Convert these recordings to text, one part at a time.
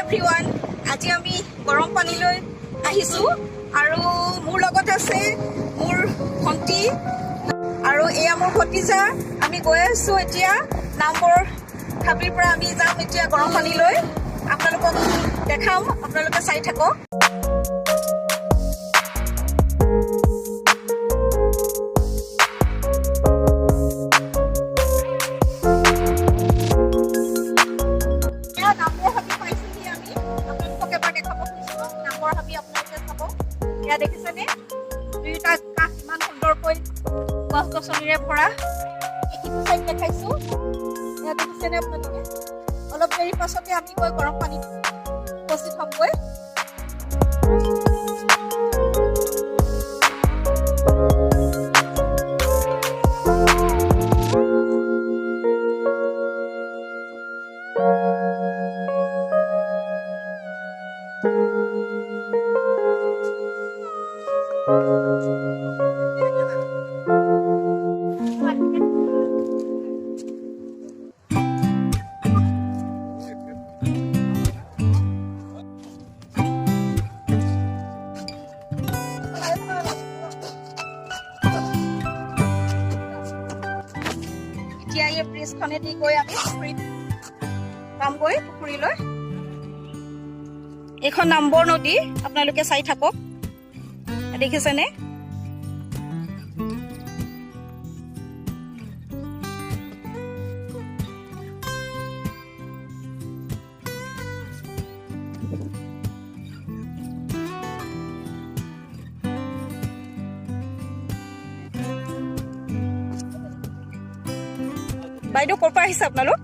Everyone, আজি আমি গৰম পানীলৈ আহিছোঁ আৰু মোৰ লগত আছে মোৰ ভণ্টি আৰু এয়া মোৰ ভতিজা। আমি গৈ আছোঁ এতিয়া নামবৰ হাবিৰ পৰা। আমি যাম এতিয়া গৰম পানীলৈ। আপোনালোকক দেখাম, আপোনালোকে চাই থাকক। এয়া নামবৰ হাবি পাইছোহি আমি। আপোনালোকক এবাৰ দেখাব খুজিছো নামবৰ হাবি, আপোনালোকে চাব। এয়া দেখিছেনে, দুয়োটা কাষ ইমান সুন্দৰকৈ গছ গছনিৰে ভৰা। ইটো চাইড দেখাইছো। এয়া দেখিছেনে আপোনালোকে? অলপ দেৰিৰ পাছতে আমি গৈ গৰম পানীত উপস্থিত হ'মগৈ। এতিয়া এই ব্ৰিজখনেদি গৈ আমি পুখুৰীত পামগৈ, পুখুৰীলৈ। এইখন নামবৰ নদী, আপোনালোকে চাই থাকক। দেখিছেনে? বাইদেউ, ক'ৰ পৰা আহিছে আপোনালোক?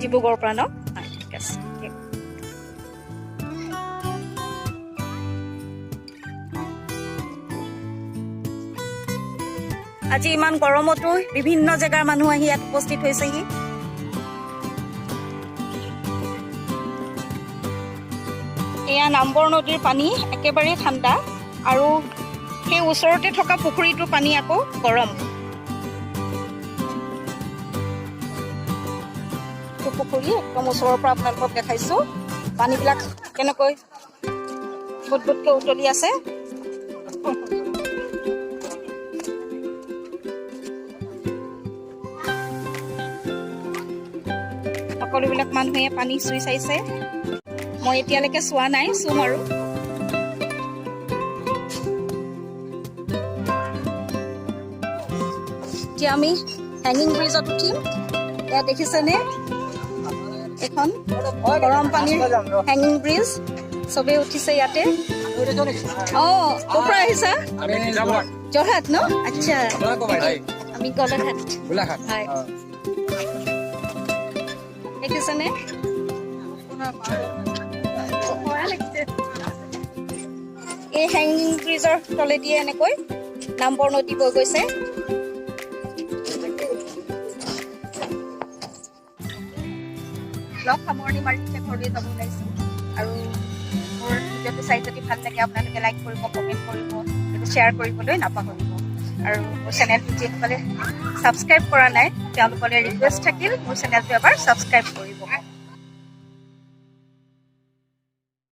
ডিব্ৰুগড়ৰ পৰা ন? হয়, ঠিক আছে। আজি ইমান গৰমতো বিভিন্ন জেগাৰ মানুহ আহি ইয়াত উপস্থিত হৈছেহি। এয়া নামবৰ নদীৰ পানী একেবাৰেই ঠাণ্ডা আৰু সেই ওচৰতে থকা পুখুৰীটোৰ পানী আকৌ গৰম। এইটো পুখুৰী, একদম ওচৰৰ পৰা আপোনালোকক দেখাইছো। পানীবিলাক কেনেকৈ বুট বুটকৈ উতলি আছে। সকলোবিলাক মানুহে পানী চুই চাইছে। মই এতিয়ালৈকে চোৱা নাই, চুম আৰু। এতিয়া আমি হেঙিং ব্ৰিজত উঠিম। ইয়াত দেখিছেনে, এখন গৰম পানীৰ হেঙিং ব্ৰিজ। চবেই উঠিছে ইয়াতে। অ, ক'ৰ পৰা আহিছা? আমি তিতাবৰ। যোৰহাট ন? আচ্ছা। আমি গোলাঘাট। গোলাঘাট। হয়। দেখিছেনে? এই হেঙিং ব্ৰিজৰ তলেদি এনেকৈ নামবৰ নদী বৈ গৈছে। ব্লগ সামৰণি মাৰি ঘৰলৈ যাব ওলাইছো। আৰু মোৰ ভিডিঅ'টো চাই যদি ভাল লাগে, আপোনালোকে লাইক কৰিব, কমেণ্ট কৰিব, শ্বেয়াৰ কৰিবলৈ নাপাহৰিব। আৰু মোৰ চেনেলটো যিসকলে ছাবস্ক্ৰাইব কৰা নাই, তেওঁলোকলৈ ৰিকুৱেষ্ট থাকিল, মোৰ চেনেলটো এবাৰ ছাবস্ক্ৰাইব কৰিব।